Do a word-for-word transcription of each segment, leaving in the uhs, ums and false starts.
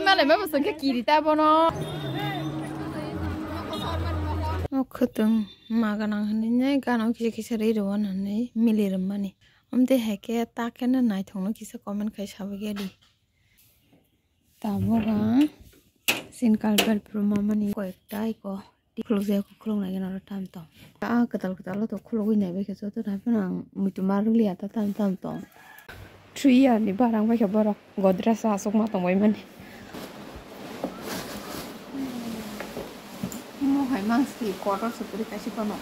Malai ma bwswk khe kiri ta bono. O khwtwng ma gwnang hinwi gana kisa kisa rwi rwo hinwi mili rwmani. Amtwi hai khe ta kheno naithokno kisa comment khai sabaikhe di. Tabuk ang sin kalbel phuru mamani koyekta iko. Khuluk jaya khuluk nai gana oro tam tong. A kwtal kwtal o to khulugwi nai bai khe joto no haphano ang muitu ma rwliya ta tam tam tong. Three year ni barang bai khe borok Godrej o aswk ma tong bai mani. Mo hai mang si kotor sutri kaisa kono.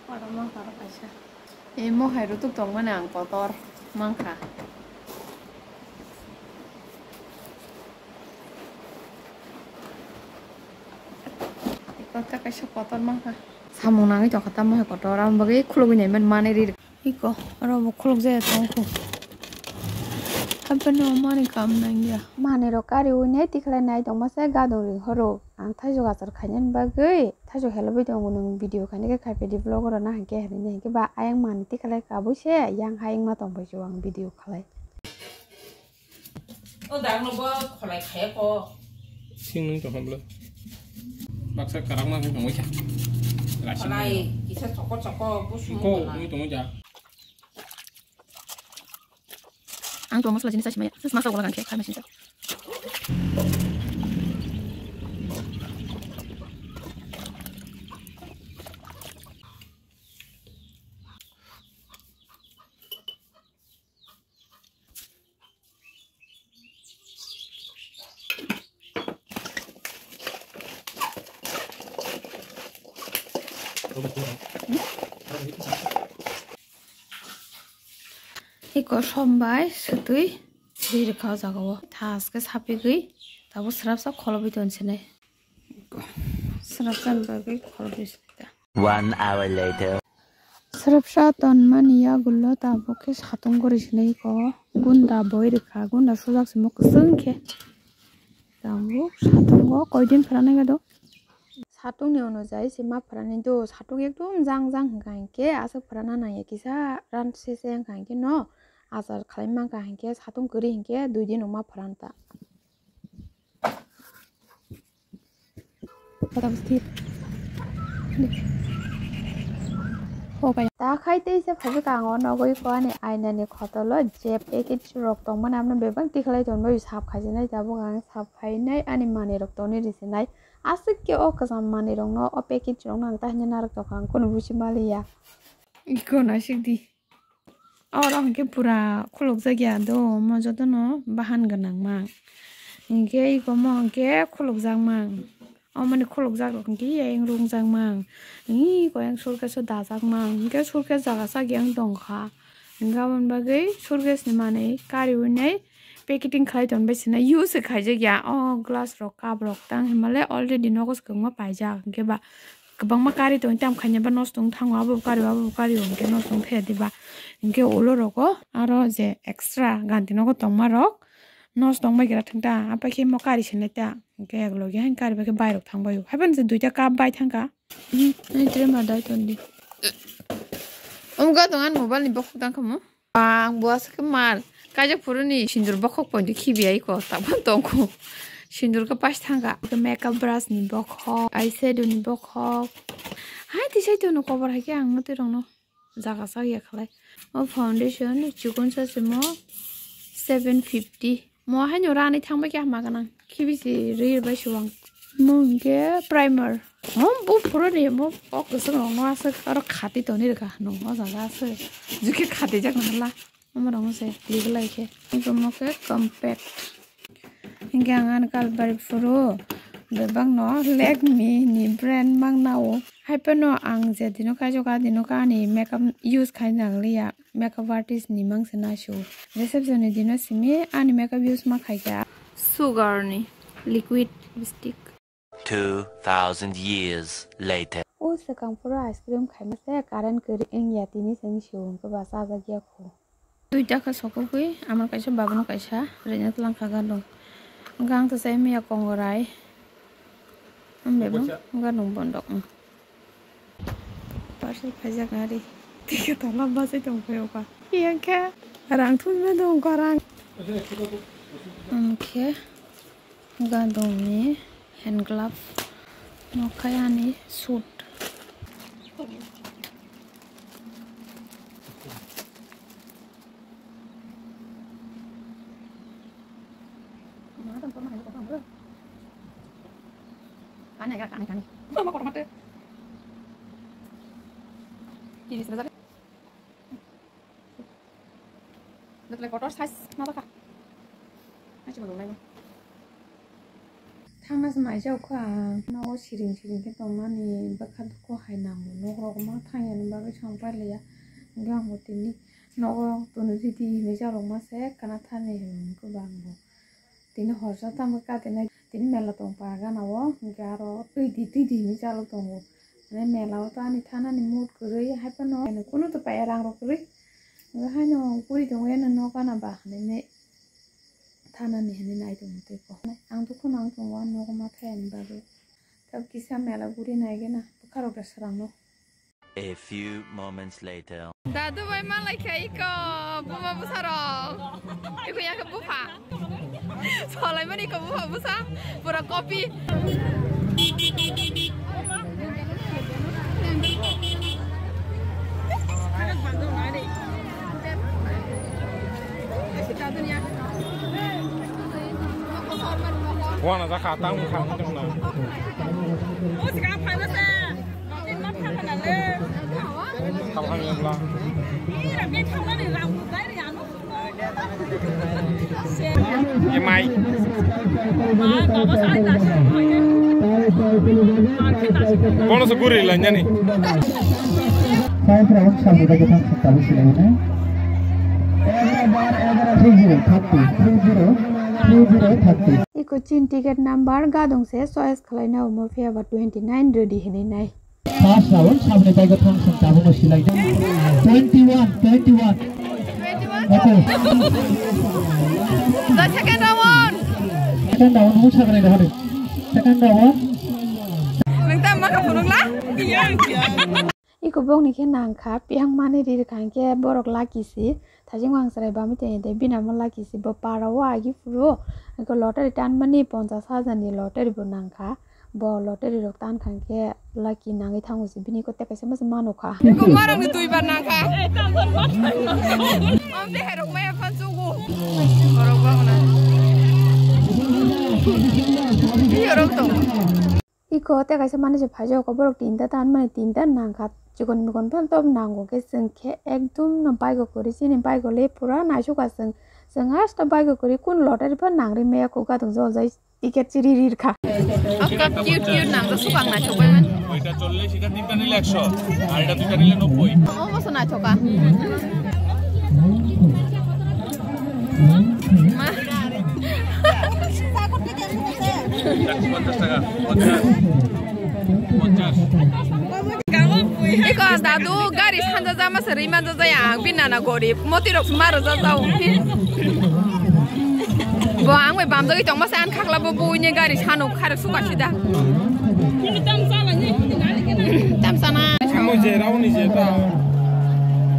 Kotor mang kotor kaisa. Ei mohai rutuk tongmani ang kotor mankha. Kotor kaisa kotor mankha. Samung nangwi tongkha ta mohai kotor, aboni bagwi khulugwi nai man manwi ri. Iko, oro bo khuluk jaya tongkhu. Haphano mani kam nangya. Manwi rok kariwi nai tikhlai nai tongma se gadung ri horo. Ang thaijok achar khainani bagwi thaijok helogwi tongo, nwng video khainai khe khaiphaidi vlog oro na hinkhe hinwi hinkhe ba ayang manwi tikhlai kabui se yang hayung ma tongbai se ang video khlai. O dagno bo kholai khaya ko. Sing nung tong hamlo. Baksa karak ma tong wisa. Kholai kisa choko choko busung ko nung tong ja. Ang to masala jinis asi maya. Sus masa wala gangke khai masin sa. Iko sombai sutui ri rwkha o jaga o. Thaske sapigwi tabuk srapsa kholobwi tonsinai. Srapsa bagwi kholobwi sinai ta. One hour later. Srapsa tonmani yagulo tabuk khe satung gori sinai iko. Gunda boi rwkha, gunda sujak simo kwchwng khe. Tabuk satungo koidin phranai gado. Satungni onojai se ma phranai do, satung ekdom jang jang hwnkha hinkhe aswk phrana nangya kisa ran se se hwnkha hinkhe no achar khlai mankha hinkhe satung kwrwi hinkhe dui din ma phranta. Kota bwswk. Ta khai tei se phaikhe ang o nogo iko ani ainani khotolo je package rok tongmani amno bebak tikhlai tonwi sap khaisinai tabuk ang sap khainai ani manwi rok tongwi risinai aswk khe o kwcham manwi rokno o package rokno ang tahini narwk tongkha ang kunu busi maliya. Iko naisik di. Oro hwnkhe pura khulukjak ya do, omo jotono bahan gwnang mang. Hinkhe iko omo hwnkhe khulukjak mang. Omoni khulukjak rok hwnkhe yang rungjak mang. Iko yang suitcase o dajak mang. Hinkhe suitcase jaga sak yang tongkha. Hinkhe aboni bagwi suitcase ni manwi kariwi nai packeting khlai tonbai sinai use khaijak ya. O glass rok cup rok tang hinmale already nogo swkangma paijak. Hinkhe ba kwbangma kari tong tam khaina ba nosto wng thango, abo bo kari o, abo bo kari o, hinkhe nosto wng thaya diba? Hinkhe ulo rogo aro je extra ganti nogo tongma rok nosto wng bai gra thang ta, apai khe mo kari sinai ta, hinkhe yak logi hain kari bai khe bai rok thang bai o, haiphano je duita cup bai thang kha. Hmm, ani tray ma dai ton di. Omo ga tong ani mobile ni bokhok tang kha mo. Bang bo aswk khe mal. Kaijak phuru ni sindur bokhok poito khibi ai ko, tabuk tongkho. Sindur khe pash thangkha. Makeup brush ni bokhok, eyeshadow ni bokhok. Hai tisai tono kobo hai khe ang no twi rok no jaga sak ya khlai. O foundation chikon sa se mo seven fifty. Mo haino rani thangbai khe hama gwnang. Khibisi rwi rwbai se o ang. Mo hinkhe primer. Mo buphuru ni mo o kwchwng rokno aswk oro khati toni rwkha hwnwi o jaga aswk. Jikhe khati jak na hala. Omo rokno se liglai khe. Hinkhe mo khe compact. Hinkhe ang ani kalbari phuru bebakno Lakme ni brand mang nao. Haiphano ang je dino kaijak a dino khe ani makeup use khai nangliya. Makeup artist ni mang se naisio. Reception ni dino simi ani makeup use ma khaikha. Sugar ni liquid lipstick. Two thousand years later. O swkang phuru ice cream khaima se current kwrwi wngya tini se wngsi o hwnkhe ba chajak ya khu. Duita khe sokogwi ama kaisa babono kaisa rwna twlang kha ganung. Gang to chai maya kongorai. Ambe bo ganung bondok. Aswk khaijak nari. Tei khe tola bachai tong phai oka. Yang khe rang thumna dong kha rang. Ang khe gadongni hand glove. Nokhai ani suit. Kani, kani, kani. Mama, kotor mate. Kini sila jare. Dakle kotor size ma baka. Achi ma dong lai. Thangna se mai jao kha. Nogo siring siring khe tongmani bwkha dukhu hai nango. Nok rok ma thang yani bagwi song paliya. Hwnkhe ang bo tini nogo toni twi twi hinwi chalok ma se kana thani hwnwi kwbang bo. Tini horsa tamo katinai tini mela tong pa gana o, hwnkhe aro twi di twi di hinwi chalok tongo. Mane mela o to ani thanani mood kwrwi hai phano kunu to paiya rang rok kwrwi. Hwnkhe haino puri tongo eno nok gana ba hinwi thanani hinwi nai tongo tei ko. Ang dukhu nang tongo nogo ma thayani bagwi. Tab kisa mela guri nai gana bwkha rok da swrang no. A few moments later. Dadu bai malai kha iko buma bwsa rok. Iko yang khe bupha. Solai mani iko bupha bwsa pura copy. Wana jakha tang khang tong na. Emai. Bono se guri la nyani. Five round samudra ke thang sakta bisi lai na. Three zero thirty, three zero, three zero thirty. Iko chin ticket number gadong se choice khlai na omo phiya ba twenty nine ready hinwi nai. First round, sabni bagwi thang song tabukno silai jak. Twenty one, twenty one. Okay. The second round. Second round, mo sabni rohori. Second round. Nang tam ma ka phunuk la? Iko bokni khe nang kha, piyang mani ri kha, hwnkhe borok lucky si. Thajing wangsarai bami tongya de, bini amo lucky si. Bo para o agi phuru, iko lottery tanmani ponchash hajar ni lottery bo nang kha. Bo lottery rok tan kha hwnkhe lucky nangwi thango se, bini iko tei kaisa masa mano kha. Iko marang ni duibar nang kha. Am de herok maya phan chugo. Borok ba hona. Biyorok tong. Iko tei kaisa mani se phaijak, borok tinta tan mani tinta nang kha. Chikon mikon phan to nango khe chwng khe ekdom no bike o kwrwi, chini bike o le pura naisuk kha chwng. Chwng hasta bike o kwrwi kun lottery phan nang ri maya kho gadung jol jai. Ticket chiri rir kha. Akka cute cute nang to sukang na chobai man. Oita chollish, eta tinta nile ekshoi, ar eta duita nile nobboi. Omo so na choka. Ma. Ponchash taka, ponchash. Ponchash. Iko dadu gari sanja jama se ri manja jaya ang bini nana gorib moti rok ma rwja jao. Bo ang bai bamjagwi tongma se ang khakla bo buini gari sano kharok suka sida. Tam sana. Amo je rauni je ta.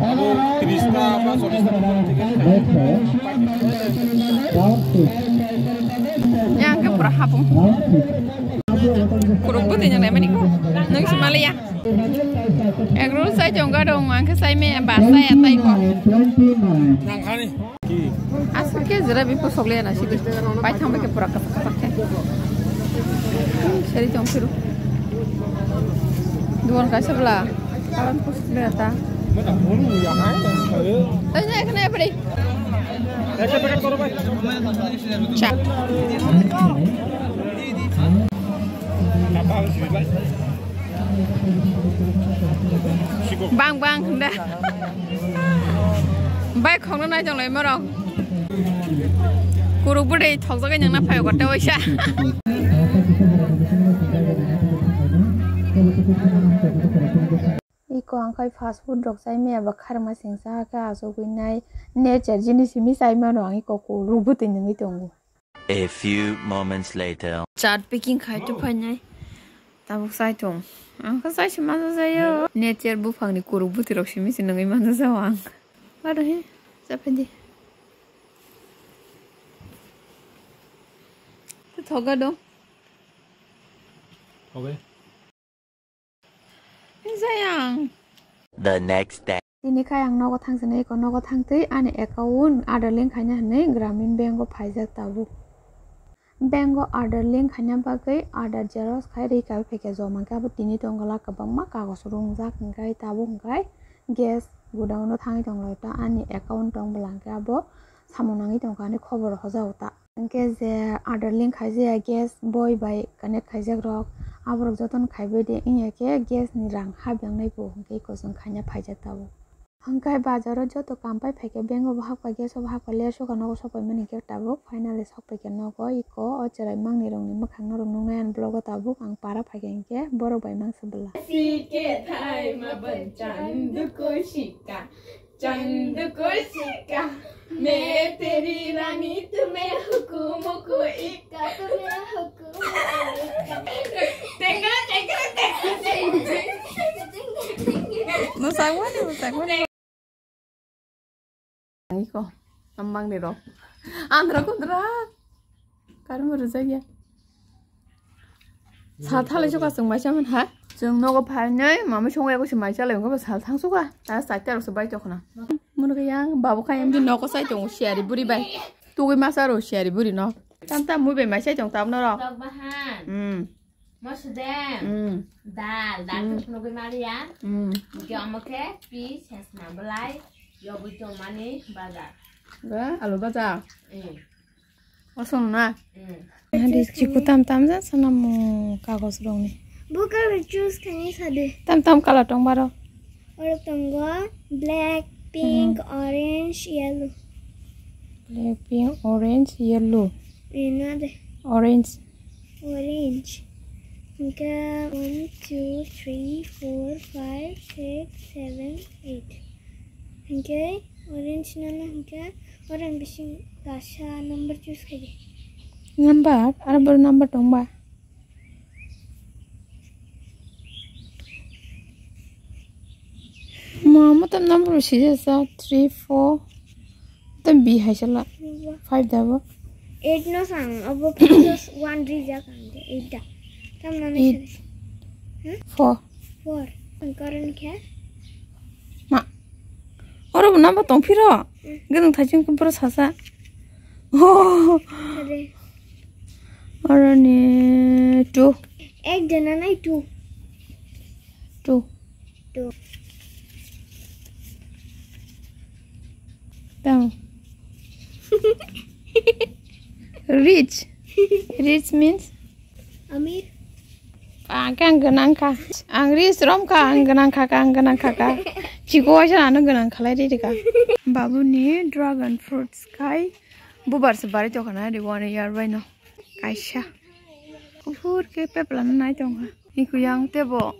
Abo tris ta ba chollish ta ticket khai. Yang ke pura hapung. Kuruk putih yang lain ni ko. Nang si Malaya. Egg roll sai jongga dong, ang khe sai me ba sai atai ko. Nang khani. Aswk khe jera bi posok le na sidi. Pai thang bai khe pura kasak kasak khe. Seri jong phiru. Duan kaisa bla. Kalan posok le ta. Ai na ekhane apre. Cha. Bang bang hwnda. Bai khongno nai tong lai morok. Kuruk bwrwi thokjagwi nangna phaio kotte waisa. Iko ang khai fast food rok chai maya ba kharma singsa khe achugwi nai nature jinis simi chai mano ang iko kuruk bwtwi nungwi tongo. A few moments later. Chat packing khai to phainai. Tabuk chai tong. Ang khe chai se manjajaio. Nature buphangni kuruk bwtwirok simi se nungwi manjajao ang. Aro he, chaphedi. Thoga dong. Thogai. Jayang. The next day. Tini khai ang nogo thangsinai, eko nogo thangtwi ani account Aadhaar link khaina hinwi Gramin Bank o phaijak tabuk. Bank o Aadhaar link khaina bagwi Aadhaar xerox khai rwi kawi phaikha joma khe abo tini tongwla kwbangma kagoj rongjak hwnkhe tabuk hwnkhe gas godown o thangwi tonglaio ta ani account tong bwla hwnkhe abo samung nangwi tongkha ani khobor hojago ta. Hwnkhe je Aadhaar link khaijak gas boi bai connect khaijak rok, aborok jotono khaibai de, wngya khe gas ni rang hap yang nai bo, hwnkhe eko chwng khaina phaijak tabuk. Hwnkhe bazar o joto kam pai phaikhe bank o bo hapkha, gas o bo hapkha, ler sokha nogo sokpai mani khe tabuk finally sokpaikha nogo, eko o chwrai mangni rokni mwkhang norok nuknai ani vlog o tabuk ang para phaikha hinkhe borok bai mangsa bwla. Sike thai ma ban chandu ko shika. Chandu ko shika, main teri rani tu main hukumo ko ikka, tu main hukumo ko ikka. Tenga, tenga, tenga, tenga. Mwsang mani, mwsang mani. Iko, amang ni rok. Andra kundra. Karmo rwjak ya. Sa thalai suka chwng mai chamani ha. Chwng nogo phainai, mama songo eko se mai chalai, wngkha ba sal thang suka. Ta chaita rok se bai tokna. Munu ke yang, babu kha yang di nogo sai tongo, siyari buri bai. Tugui masa ro, siyari buri no. Tam tam mui bai mai sai tong tam no ro. Tok bahan. Hmm. Mosudem. Hmm. Dal, dal Hmm. tu nugui maliya. Hmm. Ke omo ke pi sesna belai. Yogui tong mani baja. Ga, alu baja. Hmm. Osong na? Mm. Hadi chiku tam tam ja sana mo kagos rong ni. Bu color choose khaini sadi. Tam tam color tong baro. Oro tongo black, pink, Hmm. orange, yellow. Black, pink, orange, yellow. Ina de. Orange. Orange. Hingke one, two, three, four, five, six, seven, eight. Hingke orange nono hingke orange bising kasa number choose khaidi. Number? Aro boro number tongba? Ma, mo tam number bo sijasa, three, four. Tam bi hai sala. Five da bo. Eight no sang, abo plus one rijak ang de, eight da. Tam no Eight. Sari. Hmm? Four. Four. Ang karon khe? Ma. Oro bo number tong phiro. Hmm. Gadang thaichung kumpro sasa. Oh. Are. Oro ni two. Eight da na nai two. Two. Two. Tamo. Rich. Rich means? Amir. Ang khe ang gwnang kha. Ang rich rom kha, ang gwnang kha, ang gwnang kha. Chiko waisa ano gwnang khalai ri kha. Babu ni dragon fruits khai bubar se bari tokana ri one year bai no. Kaisa. Kuphur khe pepla no nai tongkha. Iko yang tebo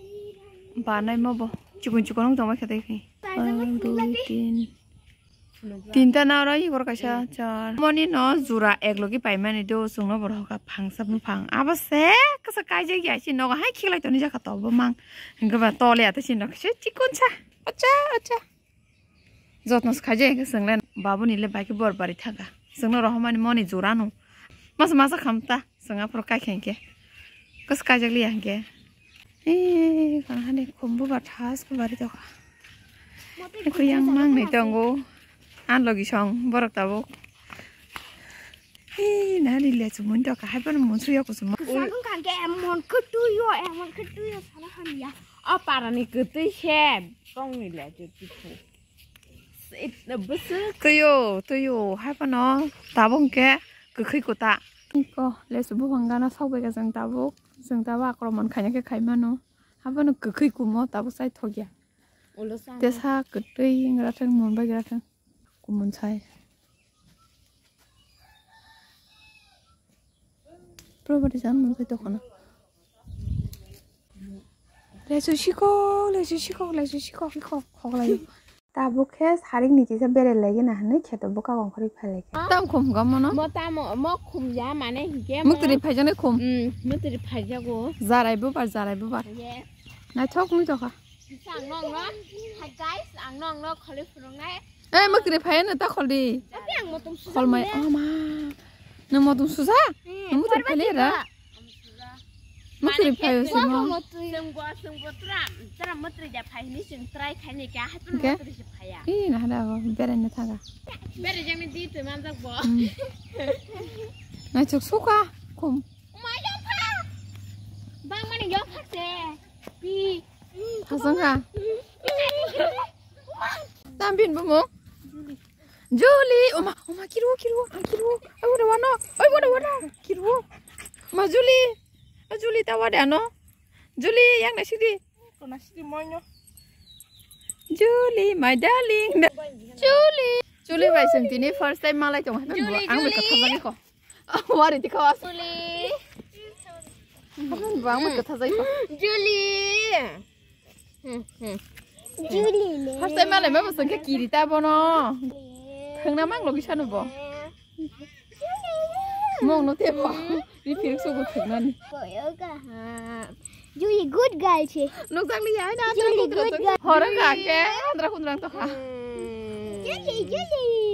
banai mo bo. Chikon chikon wng tongma khe tei khe. One, two, three. Tinta na oro igor kaisa char. Moni no jura ek logi paimani do chwngno borok ka phangsa buphang. Abo se kasa kaijak ya si nogo hai khiklai toni jaka to bo mang. Hingke ba tole ata si nok se chikon sa. Acha, acha. Jotno se khaijak hingke chwng le babuni le bai khe bor bari thaka. Chwngno rohormani moni jura no. Masa masa khamta. Chwng aphuru kaikha hinkhe. Kos kaijak liya hinkhe. Ee, kono hani khumbu ba thas khe bari tokha. Eko yang nang ni tongo. An logi song borok tabuk. Ee, nani le chumui tokha hai phano munsu ya kuchuma. Kwchak wngkha hinkhe emon khe twi o, emon khe twi o sana hamya. O parani kwtwi se tongni le chwtwi khu. Twiyo, twiyo, hai phano tabuk hwnkhe kwkhwi kwta. Iko lesu buphang gana sokbaikha chwng tabuk, chwng tabuk akromon khaina khe khaimano. Haphano kwkhwi kumo tabuk chai thokya. Tesa kwtwi wngya thang, mon bai gra thang, kumun sai. Probari jan mon bai tokhono. Lesu sikok, lesu sikok, lesu sikok, sikok, khoklai. Tabuk khe sarik ni kisa berai lai gana hinwi kheto bwkha ongkhorwi phai lai khe. Tam khum ga mono? Mo tamo, mo khum ya mane hike mo. Muktri phai jani khum. Hmm, muktri phai jago. Jarai bubar, jarai bubar. Yes. Naithok wng tokha. Ang nong no. Hi guys, ang nong no kholi phurungnai. Eh, muktri phai no ta kholi. Tapi ang motom suja. Khol mai, oh ma. Nwng motom suja? Hmm, nwng muktri phai le ra? Muktri phai o simo. Sengbo, sengbo tra, tra muktri ja phai ni seng try khai ni ka, hapun muktri si phai ya. Ih, nah, ada apa? Berai na thaga. Berai jang ni di tu manjak bo. Hmm. Naithok suka, khum. Uma yopha. Bang mani yopha se. Pi. Hasang ha. Tam bin bumo. Julie, oma, oma, kiru, kiru, ang kiru. Ai, wada wano. Ai, wada wano. Kiru. Ma Julie. A Julie ta wada no. Julie, yang na sidi. Kona sidi moino. Julie, my darling. Julie. Julie bai seng tini first time malai tong. Julie, ang Julie. Wari di khawas. Julie. Ang khathajai ko. Julie. Hmm, hmm. Julie le. First time malai ma bosong khe kiri ta bono. Thangna mang logi sanu bo. Mong no te bo. Ri phiruk sugu thungnani. Boyo ka ha. Julie good girl che. Nokjak li ya na. Julie good girl. Horo ka ke andra kundra to kha. Julie, Julie.